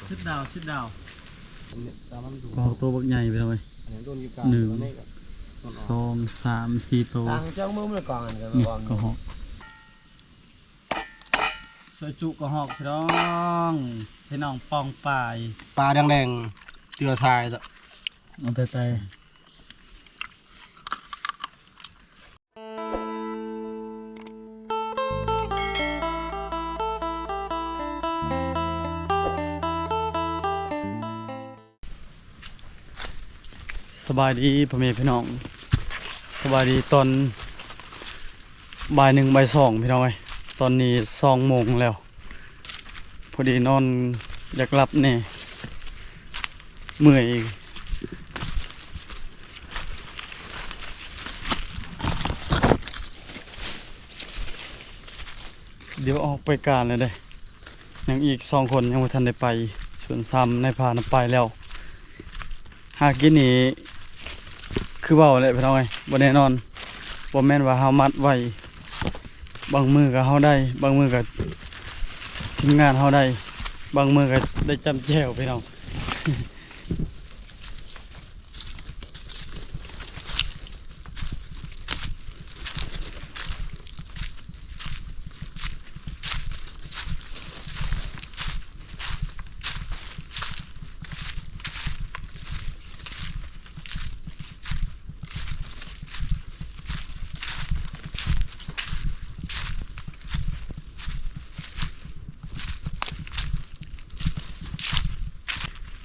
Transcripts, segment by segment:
ຊິດດາວ ຊິດດາວ ກະຮອກໂຕບັກໃຫຍ່ ພີ່ນ້ອງເອີຍ ໜຶ່ງ ສອງ ສາມ ສີ່ໂຕ ຕ່າງຈາກມື້ມື້ກ່ອນກັນ ນີ້ ກ່ອນ ກະຮອກ ຊ່ວຍຈຸກະຮອກ ພີ່ນ້ອງ ພີ່ນ້ອງປ້ອງປາຍ ປາແດງໆ ເຈືອຊາຍ ເອົາແຕ່ໄຕ. ສະບາຍດີພໍ່ແມ່ພີ່ນ້ອງ ສະບາຍດີຕອນບ່າຍໜຶ່ງ ບ່າຍສອງ ພີ່ນ້ອງເອີຍ ຕອນນີ້ສອງໂມງແລ້ວ ພໍດີນອນຢາກຫຼັບແດ່ ເມື່ອຍ. ດຽວອອກໄປການແລ້ວເດ້ ຍັງອີກສອງຄົນຍັງບໍ່ທັນໄດ້ໄປ ສ່ວນສາມນາຍພານນະໄປແລ້ວ. ຫາກິນນີ້ຄືເວົ້າແຫຼະພີ່ນ້ອງເອີຍ ບໍ່ແນ່ນອນ ບໍ່ແມ່ນວ່າເຮົາມັດໄວ້ ບາງມື້ກະເຮົາໄດ້ ບາງມື້ກະທີມງານເຮົາໄດ້ ບາງມື້ກະໄດ້ຈ້ຳແຈ່ວພີ່ນ້ອງ.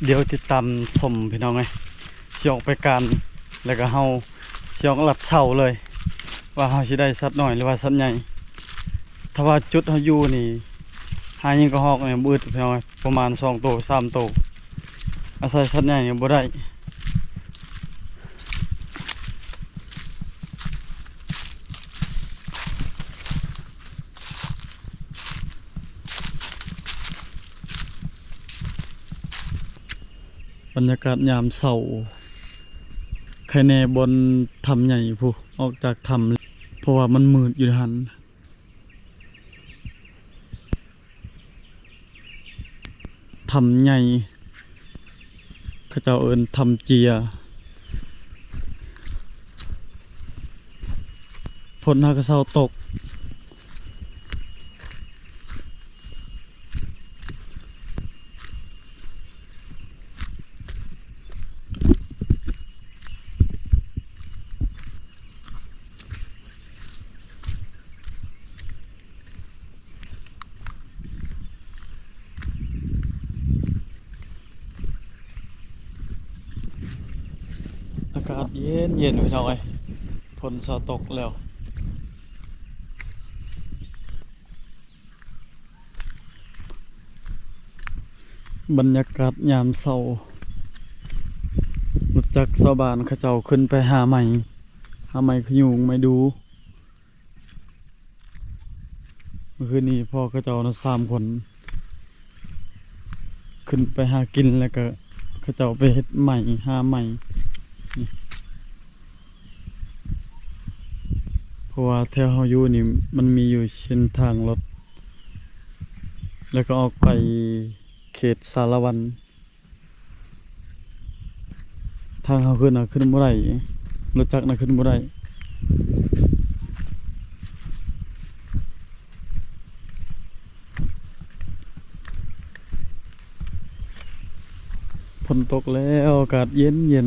ດຽວຕິດຕາມຊົມພີ່ນ້ອງເອີຍ ຊິອອກໄປການ ແລ້ວກະເຮົາຊິອອກລັດເຊົາເລີຍ ວ່າເຮົາຊິໄດ້ສັດນ້ອຍ ຫຼືວ່າສັດໃຫຍ່. ຖ້າວ່າຈຸດເຮົາຢູ່ນີ້ ຫາຍິງກະຮອກນີ້ບໍ່ອຶດພີ່ນ້ອງເອີຍ ປະມານສອງໂຕ ສາມໂຕ ອາໄສສັດໃຫຍ່ນີ້ບໍ່ໄດ້. ບັນຍາກາດຍາມເຊົ້າ ໄຄແນ່ບ່ອນຖ້ຳໃຫຍ່ພຸ້ນ ອອກຈາກຖ້ຳ ເພາະວ່າມັນມືດຢູ່ຫັ້ນ. ຖ້ຳໃຫຍ່ ເຂົາເຈົ້າເອີ້ນຖ້ຳເຈຍ ຝົນຫາກະເຊົາຕົກ. ອາກາດເຢັນໆ ພີ່ນ້ອງເອີຍ ຝົນເຊົາຕົກແລ້ວ. ບັນຍາກາດຍາມເຊົ້າ ລົດຈັກຊາວບ້ານເຂົາເຈົ້າຂຶ້ນໄປຫາໄມ້ ຫາໄມ້ຂະຍຸງ ໄມ້ດູ່. ມື້ຄືນນີ້ພໍ່ເຂົາເຈົ້ານະ ສາມຄົນ ຂຶ້ນໄປຫາກິນ ແລ້ວກະເຂົາເຈົ້າໄປເຮັດໄມ້ ຫາໄມ້ ເພາະວ່າແຖວເຮົາຢູ່ນີ້ມັນມີຢູ່ເສັ້ນທາງລົດ ແລ້ວກະອອກໄປເຂດສາລະວັນ. ທາງເຮົາຂຶ້ນນະຂຶ້ນບໍ່ໄດ້ ລົດຈັກນະຂຶ້ນບໍ່ໄດ້. ຝົນຕົກແລ້ວ ອາກາດເຢັນໆ. ອ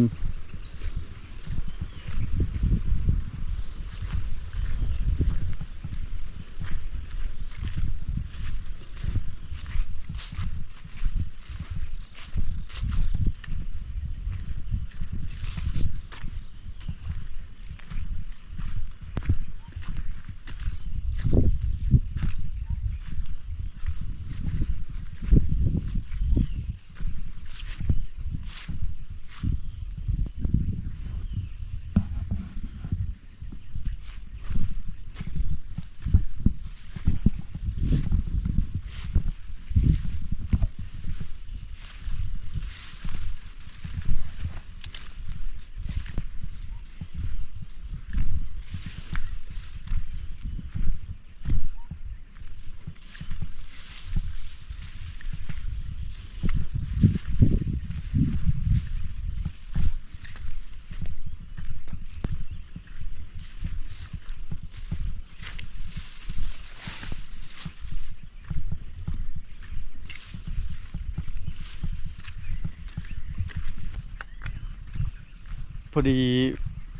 ພໍດີ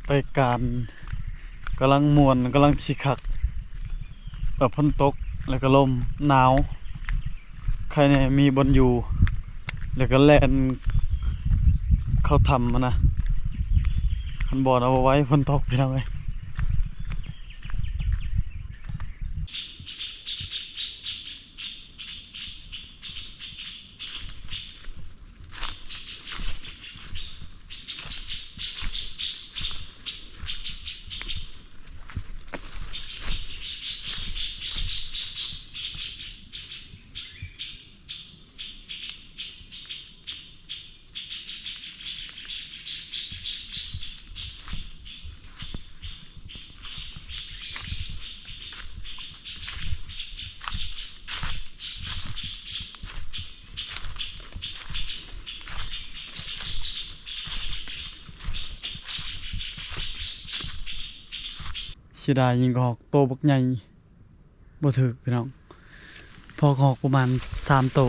ໄປການ ກຳລັງມ່ວນ ກຳລັງຊິຄັກ ແລ້ວຝົນຕົກ ແລ້ວກໍລົມ ໜາວ ໄຄແນ່ມີບ່ອນຢູ່ ແລ້ວກໍແລ່ນເຂົ້າຖ້ຳຫັ້ນນະ ຄັນບໍ່ນະບໍ່ໄຫວ ຝົນຕົກ ພີ່ນ້ອງເອີຍ. ເສຍດາຍຍິງກະຮອກໂຕບັກໃຫຍ່ ບໍ່ຖືກພີ່ນ້ອງ ພໍກະຮອກປະມານສາມໂຕ.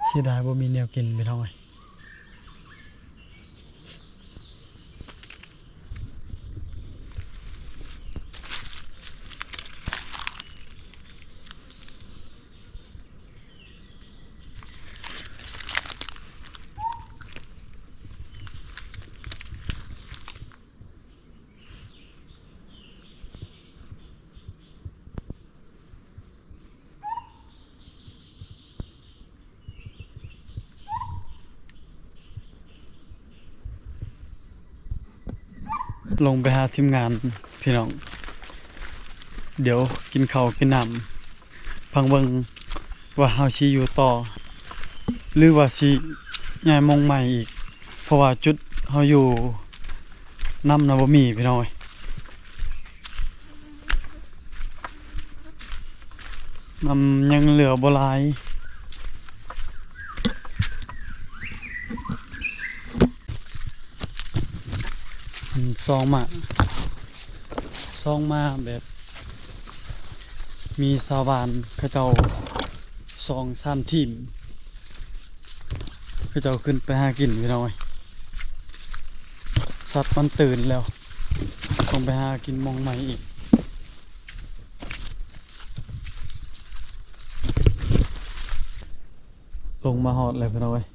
ເສຍດາຍບໍ່ມີແນວກິນພີ່ນ້ອງເອີຍ. ລົງໄປຫາທີມງານພີ່ນ້ອງ ດຽວກິນເຂົ້າກິນນ້ຳ ພັງເບິ່ງວ່າເຮົາຊິຢູ່ຕໍ່ ຫຼືວ່າຊິຍ້າຍໝ່ອງໃໝ່ອີກ ເພາະວ່າຈຸດເຮົາຢູ່ນຳນະບໍ່ມີພີ່ນ້ອງເອີຍ. ນ້ຳຍັງເຫຼືອບໍ່ຫຼາຍ. ອັນຊອງມາ ຊອງມາແບບ ມີຊາວບ້ານເຂົາເຈົ້າສອງສາມທີມ ເຂົາເຈົ້າຂຶ້ນໄປຫາກິນພີ່ນ້ອງເອີຍ. ສັດມັນຕື່ນແລ້ວ ຕ້ອງໄປຫາກິນໝ່ອງໃໝ່ອີກ. ລົງມາຮອດແລ້ວພີ່ນ້ອງເອີຍ.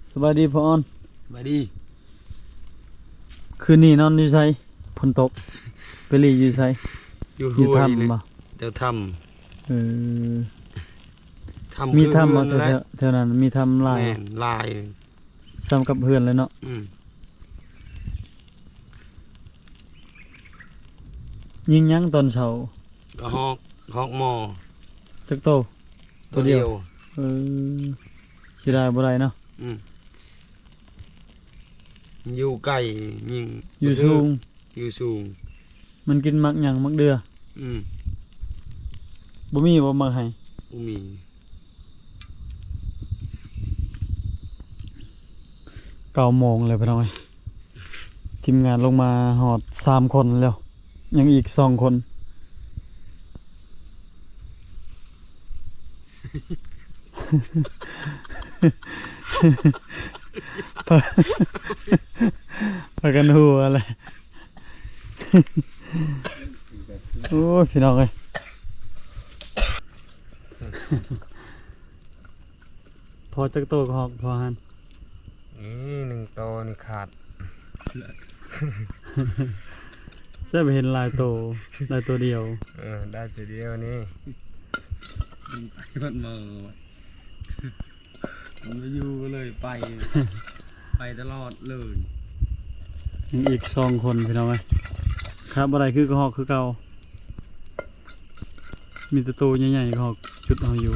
ສະບາຍດີພໍ່ອອນ. ສະບາຍດີ. ຄືນນີ້ນອນຢູ່ໃສ? ຝົນຕົກ ໄປຫຼີ່ຢູ່ໃສ? ຢູ່ ຢູ່ຖ້ຳບໍ່? ແຖວຖ້ຳ. ເອີ ຖ້ຳ ມີຖ້ຳບໍ່ແຖວ ແຖວນັ້ນ? ມີຖ້ຳຫຼາຍ. ແມ່ນ ຫຼາຍ ສ່ຳກັບເຮືອນເລີຍເນາະ. ອືມ. ຍິງຫຍັງຕອນເຊົ້າ? ກະຮອກ ຮອກໝໍ. ຈັກໂຕ? ໂຕດຽວ. ໂຕດຽວ. ເອີ ເສຍດາຍບໍ່ໄດ້ເນາະ. ອືມ. ຢູ່ໄກຍິງ ຢູ່ສູງ. ຢູ່ສູງ. ມັນກິນໝາກຫຍັງ? ໝາກເດື່ອ. ອືມ. ບໍ່ມີບໍ່ໝາກໄຮ? ບໍ່ມີ. ເກົ້າໂມງແລ້ວພີ່ນ້ອງເອີຍ ທີມງານລົງມາຮອດສາມຄົນແລ້ວ ຍັງອີກສອງຄົນ ພາ ພາກັນຫົວແຫຼະ ໂອ້ຍ ພີ່ນ້ອງເອີຍ ພໍຈັກໂຕກະຮອກພໍຫັ້ນ ນີ້ໜຶ່ງໂຕນີ້ຂາດ ແຊບ ເຫັນຫຼາຍໂຕ ໄດ້ໂຕດຽວ ເອີ ໄດ້ໂຕດຽວນີ້ ມັນເມົາ ມັນບໍ່ຢູ່ເລີຍ ໄປ ໄປຕະຫຼອດເລີຍ ຍັງອີກສອງຄົນພີ່ນ້ອງເອີຍ ຂາດບໍ່ໄດ້ຄືກະຮອກຄືເກົ່າ ມີແຕ່ໂຕໃຫຍ່ໆ ກະຮອກຈຸດເຮົາຢູ່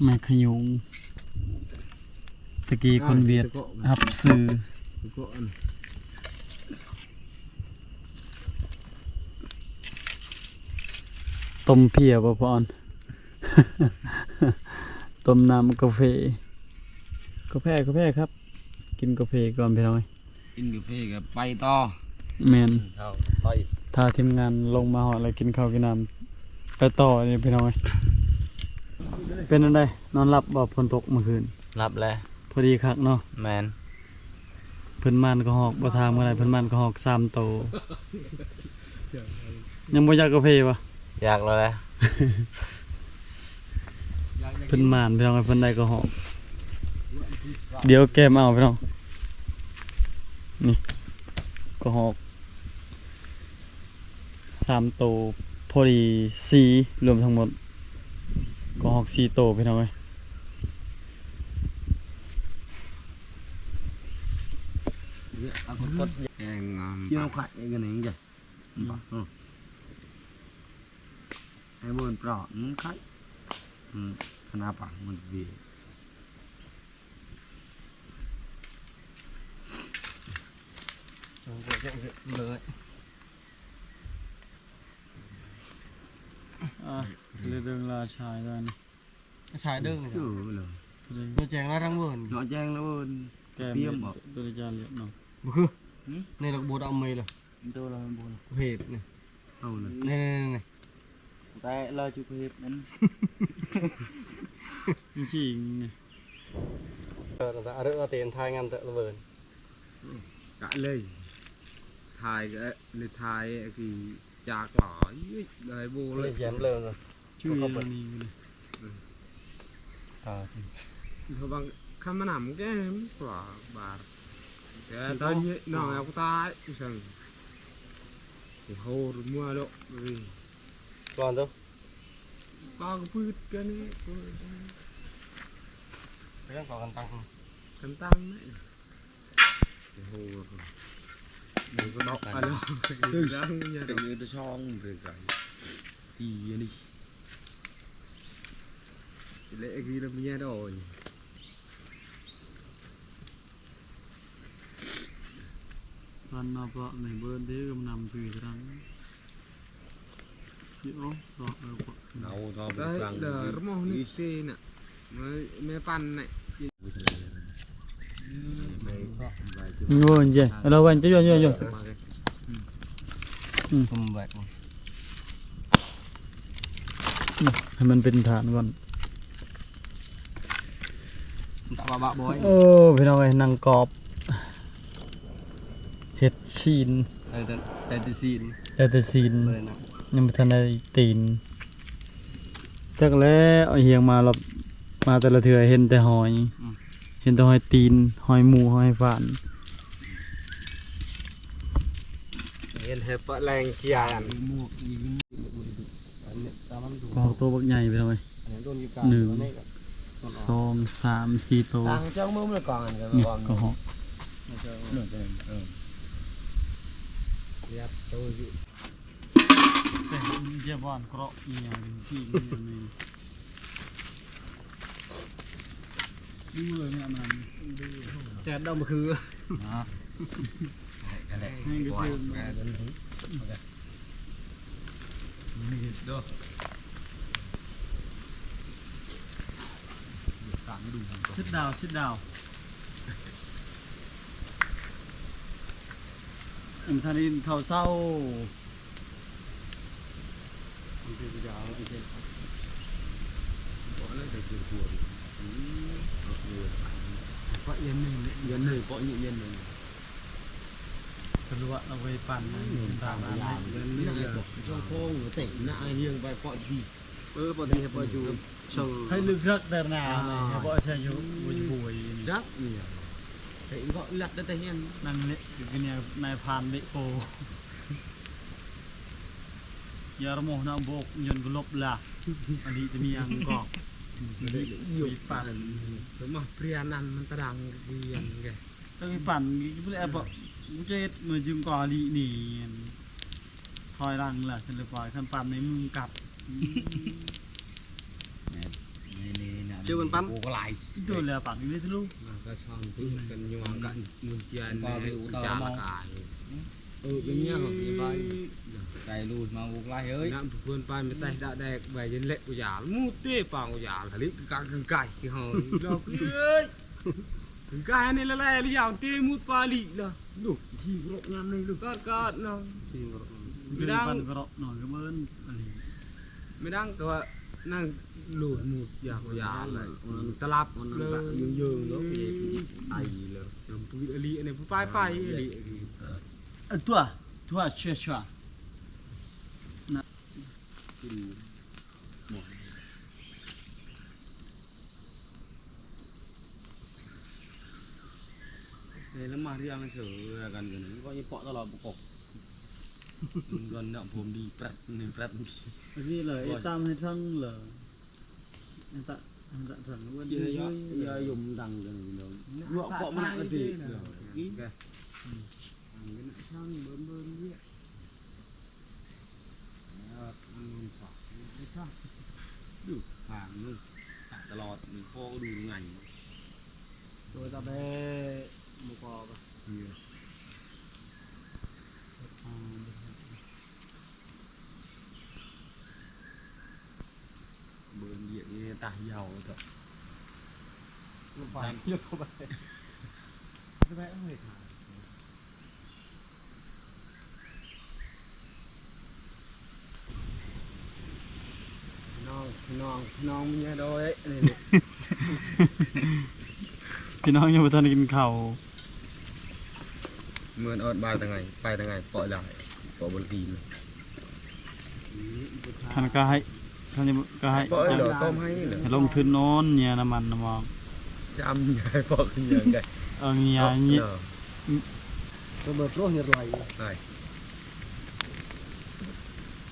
ແມ່ຂະຍຸງ ຕະກີ້ຄົນຫວຽດຮັບຊື້ ຕົ້ມເພຍບໍ່ ພໍ່ອອນ? ຕົ້ມນ້ຳກາເຟ ກາແຟ ກາແຟຄັບ ກິນກາເຟກ່ອນພີ່ນ້ອງເອີຍ ກິນກາເຟກະໄປຕໍ່ ແມ່ນ ກິນເຂົ້າໄປ ຖ້າທີມງານລົງມາຮອດແລ້ວ ກິນເຂົ້າກິນນ້ຳໄປຕໍ່ນີ້ພີ່ນ້ອງເອີຍ ເປັນຈັ່ງໃດ ນອນຫຼັບບໍ່ ຝົນຕົກມື້ຄືນ? ຫຼັບແລ້ວ ພໍດີຄັກເນາະ ແມ່ນ ເພິ່ນໝານກະຮອກ ບໍ່ຖາມກະໄດ້ ເພິ່ນໝານກະຮອກສາມໂຕ ຍັງບໍ່ຢາກກາເຟບໍ່? ຢາກແລ້ວແຫຼະ ເພິ່ນໝານພີ່ນ້ອງ ເພິ່ນໄດ້ກະຮອກ ດຽວແກມເອົາພີ່ນ້ອງ ນີ້ກະຮອກ ສາມໂຕ ພໍດີສີ່ ລວມທັງໝົດ ກະຮອກສີ່ໂຕພີ່ນ້ອງເອີຍ ແກງງາມ Ai buôn prok, hmm, khai. Hmm, kenapa? Mun bi. Ơ, lơ dơng la chai dan. Chai dơng. Chu lo. Lo cheng la rang buôn. Lo cheng la buôn. Kem. Piêm bok. Tu la chai liat no. Bu khư. Hmm? Nê lak bu da mê la. Tu la bu la. Hep nê. Âu lơ. Nê, nê, nê, nê. Tê lơ chu kơ hep năn. Nê chi nê. Ơ, ta arơ tên thai ngăn tơ lơ bơn. Cả lê. Thai kơ, lê thai kì chak lỏ. Ui, đai bô lê. Lê chén lơ rồi. Chu yê ni ni. Ơ. Bang khăm ma năm kem kua bar. Kem tơ ni nong aku tai sang. Hô mua lo. Kua tơ. Kua kơ pưt kơ ni. Kua kantang. Kantang ni. Hô. Ni kua dok alo. Kantang ni. Kua song bơkai. Ti ni. Lê kì lơ mia đôi. Ăn nọ bọ này bơn thế găm nằm tùy răng. Chị ốm, bọ, bọ. Nâu to bơkai. Lơ rơmoh ni sê nă. Mê, mê păn nè. Ngô nje. Alo, wan, cho, cho, cho. ອືມ ໃຫ້ມັນເປັນຖານກ່ອນ ໂອ້ ພີ່ນ້ອງເອີຍ ນັ່ງກອບ ເຮັດຊີ້ນ ໄດ້ແຕ່ ໄດ້ແຕ່ຊີ້ນ ໄດ້ແຕ່ຊີ້ນ ຍັງບໍ່ທັນໄດ້ຕີນ ຈັກແລ້ວ ເອົາຮຽງມາລອບ ມາແຕ່ລະເທື່ອເຫັນແຕ່ຫອຍ ອືມ ເຫັນແຕ່ຫອຍຕີນ ຫອຍໝູ ຫອຍຟານ ເຫັນໃຫ້ປະແລງເຈຍ ກອງໂຕບັກໃຫຍ່ໄປເລີຍ ໜຶ່ງ ສອງ ສາມ ສີ່ໂຕ ນີ້ກະຫອກ ແຈບດຳຄື ອ່າ ນັ້ນແຫຼະ ໃຫ້ກະເທີນມາ ເດີ ຊິດດາວ ຊິດດາວ ຍັງບໍ່ທັນໄດ້ກິນເຂົ້າເຊົ້າ. ມັນເປັນຍາວ ມັນເຈັບ ບໍ່ໄດ້ໄປກິນທົ່ວ ອືມ ເພາະເຢັນໜຶ່ງ ເຢັນໜຶ່ງ ເພາະເຢັນໜຶ່ງ ກະລວກເອົາໄວ້ປັ່ນ ອືມ ຕາມຮ້ານ ເຢັນໜຶ່ງ ເຈົ້າຂອງເຕະໜ້າຮຽງໄປເພາະດີ ເອີ ເພາະດີ ເພາະຢູ່ ໃຫ້ລຶກຮັກແຕ່ໜ້າ ເພາະໃຊ້ຢູ່ ບໍ່ຢູ່ ດັກນີ້ ເຕະກໍລັກໄດ້ແຕ່ຮຽງ ນັ້ນແຫຼະ ຄືແນວນາຍພານເລະໂປ ຢາລະໂມນະໂບກຍົນກະລົບລະ ອັນນີ້ຈະມີຫຍັງກໍ ຢູ່ປານ ສມາເປຍນັ້ນມັນຕະດັງກຽນແກ ຕ້ອງໄປປັ່ນອີກ ບໍ່ແລ້ວບໍ່ ກູຈະເຮັດມື້ຈຶ່ງກໍລີນີ້ ຖອຍຫຼັງລະ ຊັ້ນລະປາຍ ຄັນປັ່ນໃນມືກັດ ເຈີມັນປັ່ນ ໂອ້ ກະຫຼາຍ ໂດນແລ້ວປັ່ນຢູ່ເລີຍທະລຸ ກະຊອນປຶ້ງກັນຍອງກັນ ມຸນຈຽນ ອຸຕາລະກາຍ ເອີ ເປັນຫຍັງ ໄປ ໄກລູດມາບຸກຫຼາຍເອີຍ ນຳເພິ່ນໄປ ມາແຕ່ດະແດກ ໃບເຢັນເລັກ ອຸຢາ ໝູເຕປາງ ອຸຢາ ທະລິກກາງກາຍ ທີ່ເຮົາ ລອກເອີຍ ກາຍນີ້ລະແລ ລະຍາວເຕ ໝູປາລີລະ ດູ ທີ່ໂລກງາມນີ້ ດູ ກາດກາດນະ ທີ່ໂລກງາມ ໄມ່ດັງ ກະເນາະ ກະເບິ່ນ ອັນນີ້ ໄມ່ດັງ ກະວ່າ ນັ່ງ ໂລດໝູ ຢາກຢາກ ຕະລັບ ເຢີງໆ ເດີ ໄອເລີຍ ນຳປືນອະລີ ອັນນີ້ ປາຍໄປ ອະລີ ອັນຕົວ ຕົວ ເຊຊາ ນະ ກິນໝົດ ເອີ ລະມາຮຽງເສີກັນກັນ ກໍຍັງເປາະຕະຫຼອດບໍ່ກົບ ມັນກໍເນາະ ຜົມດີແປດ ນີ້ແປດ ອັນນີ້ເລີຍ ຕາມໃຫ້ທັງເລີຍ ອັນຕະ ອັນຕະທັງ ເອີ ຢ່າ ຢ່າຍົມດັງກັນເນາະ ເກາະມັນກະຕິ ເອີ ອີກ ທາງເບິ່ງເບິ່ງວຽກ ເອີ ມັນນອນປາກ ຢູ່ທາງນີ້ ຕະຫຼອດ ມີພໍກະດູໄງ ໂຕຕາແບ ໝູກອກ ເອີ ເບິ່ງວຽກນີ້ຕາຍາວເຈົ້າ ໄປ ໄປ ເຮັດຫາ ພີ່ນ້ອງ ພີ່ນ້ອງ ພີ່ນ້ອງເມຍໂດຍ ພີ່ນ້ອງຍັງບໍ່ທັນໄດ້ກິນເຂົ້າ ເມືອນອອດບາຍຕະໄງ ໄປຕະໄງ ເປາະຫຼາຍ ເປາະບໍ່ໄດ້ກິນ ຄັນກະໃຫ້ ຄັນກະໃຫ້ ເປາະເອີ ຕ້ອມໃຫ້ເລີຍ ໃຫ້ລົງທຶນນອນເຍຍນ້ຳມັນນ້ຳມອງ ຈຳໃຫຍ່ເປາະຂຶ້ນເຍຍໄດ້ ເອົາເຍຍ ເອີ ເປີດໂລດເຮັດໄຫຼ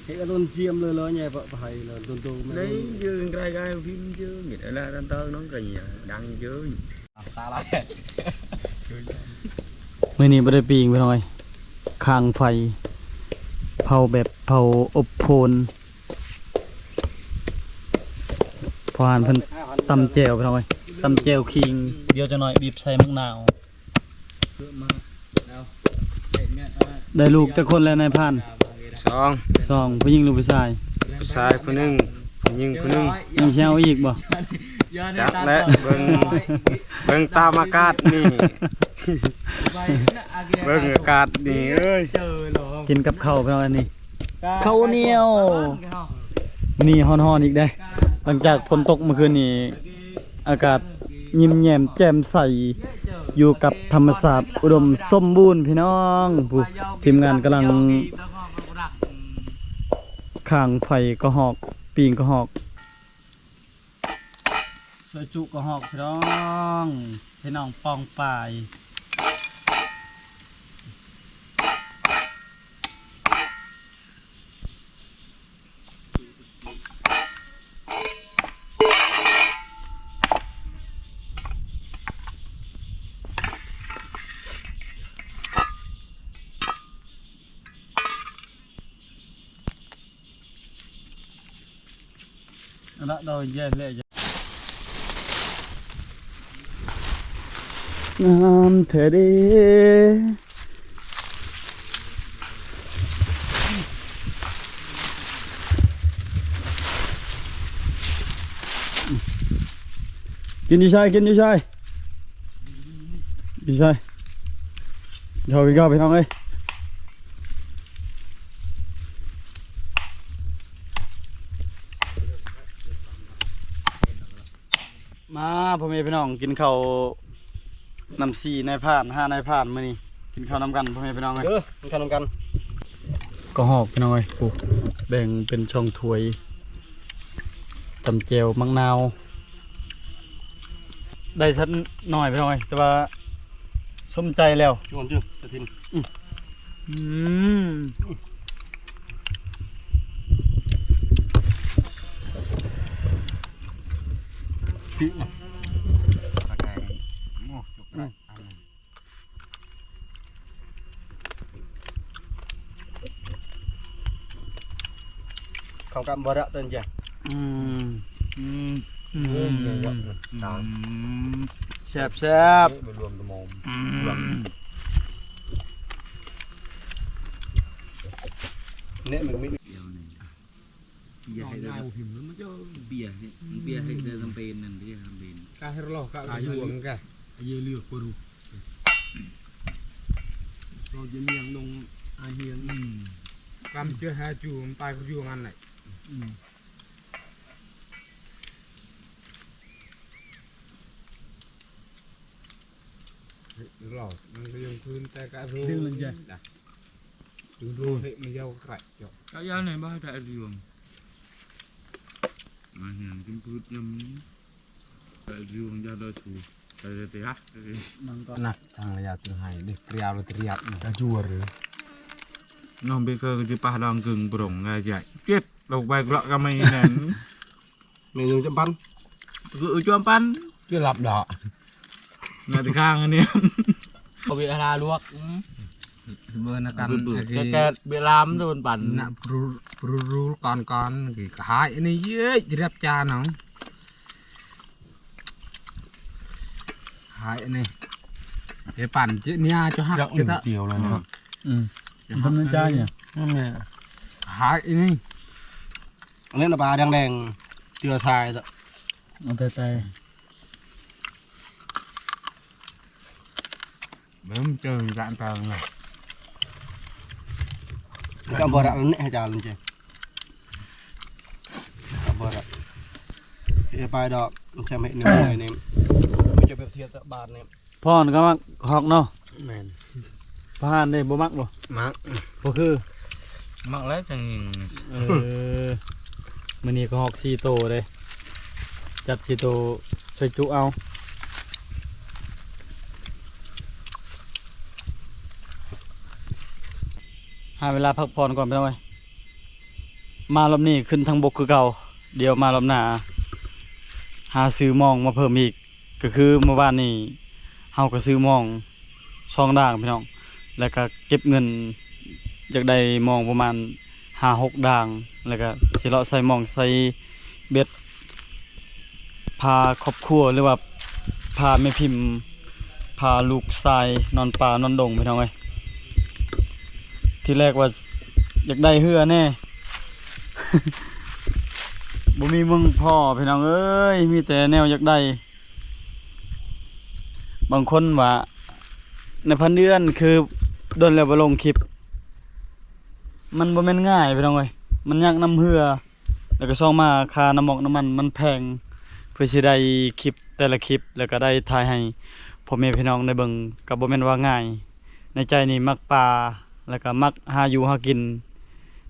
ເຮັດອະດົນຈຽມເລີຍເລີຍ ໃຫຍ່ປະໄພເລີຍ ໂດນໂຕແມ່ນ ໃນຢືນໃກ້ໆ ພິມເຈີ ມິດອະລາຕັນເຕີງນ້ອງກະເຍຍ ດັງເຈີ ຕາລາຍ ມື້ນີ້ບໍ່ໄດ້ປີ້ງພີ່ນ້ອງເອີຍ ຄາງໄຟ ເຜົາແບບເຜົາອົບໂພນ ພໍ່ຫານເພິ່ນຕຳແຈ່ວພີ່ນ້ອງເອີຍ ຕຳແຈ່ວຂີງ ດຽວຈັກໜ້ອຍບີບໃສ່ໝາກນາວ ໄດ້ລູກຈັກຄົນແລ້ວນາຍພານ? ສອງ ສອງ ຜູ້ຍິງຫຼືຜູ້ຊາຍ? ຜູ້ຊາຍຜູ້ໜຶ່ງ ຜູ້ຍິງຜູ້ໜຶ່ງ ຍັງຊິເອົາອີກບໍ່? ຈັກແຫຼະ ເບິ່ງ ເບິ່ງຕາມອາກາດນີ້ ເບິ່ງອາກາດນີ້ເອີຍ ກິນກັບເຂົ້າພີ່ນ້ອງ ອັນນີ້ ເຂົ້າໜຽວ ມື້ນີ້ຮ້ອນໆ ອີກເດ້ ຫຼັງຈາກຝົນຕົກມື້ຄືນນີ້ ອາກາດຍິ້ມແຍ້ມແຈ່ມໃສ ຢູ່ກັບທຳມະຊາດອຸດົມສົມບູນພີ່ນ້ອງ ຜູ້ ທີມງານກຳລັງຄາງໄຟກະຮອກ ປີ້ງກະຮອກ ຊ່ວຍຈຸກະຮອກພີ່ນ້ອງ ພີ່ນ້ອງປ້ອງປາຍ. ອັນນັ້ນເຮົາແຍກແລ້ວ. ງາມແທ້ເດ້. ກິນຢູ່ໃສ? ກິນຢູ່ໃສ? ຢູ່ໃສ? ເຂົ້າ ກິນເຂົ້າ ພີ່ນ້ອງເອີຍ. ມາ ພໍ່ແມ່ພີ່ນ້ອງ ກິນເຂົ້ານຳສີ່ນາຍພານ ຫ້ານາຍພານ ມື້ນີ້ກິນເຂົ້ານຳກັນ ພໍ່ແມ່ພີ່ນ້ອງເອີຍ. ເດີ ກິນເຂົ້ານຳກັນ. ກະຮອກ ພີ່ນ້ອງເອີຍ ໂອ້ ແບ່ງເປັນສອງຖ້ວຍ ຕຳແຈ່ວໝາກນາວ ໄດ້ສັກໜ້ອຍ ພີ່ນ້ອງເອີຍ ແຕ່ວ່າສົມໃຈແລ້ວ. ຈວນ ຈວນ ກະທິນ ອືມ ອືມ. ເຂົ້າກັບບໍ່ລະຕົນຈ້ະ. ອືມ ອືມ ອືມ ແຊບໆ ໄປລວມຕະມອງ ອືມ ເນຍ ມັນມີ ເບຍໃຫ້ ເບຍໃຫ້ ເບຍໃຫ້ແຕ່ສຳເປັນນັ້ນເດ້ ສຳເປັນ ກະໃຫ້ລອກ ກະ ກະເຍເລືອກບໍ່ຮູ້ ເຮົາຈະມຽງລົງອາຮຽນ ອືມ ກຳເຈອຫາຈູມັນຕາຍກໍຢູ່ອັນນັ້ນແຫຼະ ອືມ. ລອກມັນກໍຍັງຄືນແຕ່ກະໂທ ດຶງມັນຈ້ະ ດຶງໂທ ເຮັດມັນຍາວກະໄກເຈາະ ກະຍາວໃນບ້ານກະອາດວງ ມາເຮືອນກິນພືດຍຳ ກະອາດວງຍາດອຍທູ ກະເຕຍະ ມັນກໍໜັກທາງລະຍະຕຶງໃຫ້ເດັກກຣຽວລະຕຽບ ກະຈົວເລີຍ ນ້ອງເບເກີກະຈິປາດອງກຶງປຣົງກະໃຫຍ່ ເຈັບ ໂລກໃບເກາະກະໄມ່ແໜ້ນ. ເມນູຈຳປັນ ຄືຈຳປັນ ຄືຫຼັບດອກ ໜ້າຕະຂ້າງອັນນີ້ ເວລາລວກ ອືມ ເບິ່ງນະກັນ ແກດເວລາມັນໂດນປັນ ນະ ປຣູ ປຣູ ກອນ ກອນ ກະຫາຍອັນນີ້ເຢີຍ ຈະແລັບຈານເນາະ ຫາຍອັນນີ້ ເອປັນເຈເນຍຈະຫັກ ຈະຕະ ດຽວແລ້ວເນາະ ອືມ ທຳນາຈານເນຍ ຫາຍອັນນີ້ ອັນນີ້ນະ ປາແດງໆ ເຈືອຊາຍ ເອົາແຕ່ ແຕ່ ເບິ່ງເຈີການເຕີງນະ ກະບໍ່ລະແນ່ຈານເຈ ກະບໍ່ລະ ເຮັດໄປດອກ ຈະເຮັດນີ້ ນີ້ ມັນຈະໄປທຽບຕະບາດນີ້. ພໍ່ຫັ້ນກະມັກຮອກເນາະ ແມ່ນ ພໍ່ຫັ້ນເດ້ບໍ່ມັກບໍ່? ມັກ ບໍ່ຄື ມັກແລ້ວຈັ່ງຍິງ ເອີ ມື້ນີ້ກະຮອກສີ່ໂຕເດ້ ຈັດສີ່ໂຕໃສ່ຈຸເອົາ ຫາເວລາພັກຜ່ອນກ່ອນ ພີ່ນ້ອງເອີຍ ມາລອບນີ້ຂຶ້ນທາງບົກຄືເກົ່າ ດຽວມາລອບໜ້າ ຫາຊື້ມອງມາເພີ່ມອີກ. ກະຄືມື້ວານນີ້ເຮົາກະຊື້ມອງສອງດ່າງພີ່ນ້ອງ ແລ້ວກະເກັບເງິນ ຢາກໄດ້ມອງປະມານຫ້າຫົກດ່າງ ແລ້ວກະຊິເລາະໃສ່ມອງໃສ່ເບັດ ພາຄອບຄົວ ຫຼືວ່າພາແມ່ພິມ ພາລູກຊາຍນອນປ່ານອນດົງພີ່ນ້ອງເອີຍ. ທີແລກວ່າຢາກໄດ້ເຮືອແນ່ ບໍ່ມີເມືອງພໍພີ່ນ້ອງເອີຍ ມີແຕ່ແນວຢາກໄດ້. ບາງຄົນວ່າ ນາຍພັນເດືອນ ຄືດົນແລ້ວບໍ່ລົງຄລິບ ມັນບໍ່ແມ່ນງ່າຍພີ່ນ້ອງເອີຍ ມັນຍາກນຳເຮືອ ແລ້ວກະສອງມາຄ່ານ້ຳມັນ ນ້ຳມັນມັນແພງ ເພື່ອຊິໄດ້ຄລິບແຕ່ລະຄລິບ ແລ້ວກະໄດ້ຖ່າຍໃຫ້ພໍ່ແມ່ພີ່ນ້ອງໄດ້ເບິ່ງ ກະບໍ່ແມ່ນວ່າງ່າຍ. ໃນໃຈນີ້ມັກປ່າ ແລ້ວກະມັກຫາຢູ່ຫາກິນ.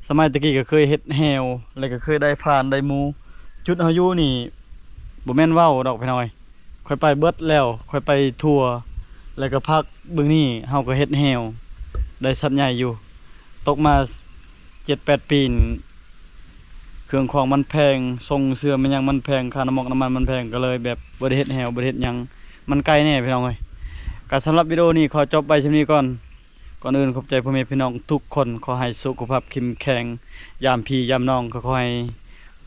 ສະໄໝແຕ່ກີ້ກະເຄີຍເຮັດແຮ່ວ ແລ້ວກະເຄີຍໄດ້ພານໄດ້ໝູ. ຈຸດເຮົາຢູ່ນີ້ບໍ່ແມ່ນເວົ້າດອກພີ່ນ້ອງເອີຍ ຂ້ອຍໄປເບິດແລ້ວ ຂ້ອຍໄປທົ່ວ ແລ້ວກະພັກເບິ່ງນີ້ ເຮົາກະເຮັດແຮ່ວ ໄດ້ສັດໃຫຍ່ຢູ່. ຕົກມາເຈັດແປດປີ ເຄື່ອງຂອງມັນແພງ ສົ່ງເສື່ອມແມ່ນຫຍັງມັນແພງ ຄ່ານ້ຳມັນ ນ້ຳມັນມັນແພງ ກະເລີຍແບບບໍ່ໄດ້ເຮັດແຮ່ວ ບໍ່ໄດ້ເຮັດຫຍັງ ມັນໄກແນ່ພີ່ນ້ອງເອີຍ. ກະສຳລັບວິດີໂອນີ້ຂໍຈົບໄວ້ຊ່ຳນີ້ກ່ອນ. ກ່ອນອື່ນຂອບໃຈພໍ່ແມ່ພີ່ນ້ອງທຸກຄົນ ຂໍໃຫ້ສຸຂະພາບເຂັ້ມແຂງ ຍາມພີ່ຍາມນ້ອງກະຂໍໃຫ້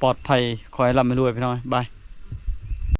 ປອດໄພ ຂໍໃຫ້ລ່ຳໃຫ້ລວຍພີ່ນ້ອງເອີຍ ບາຍ.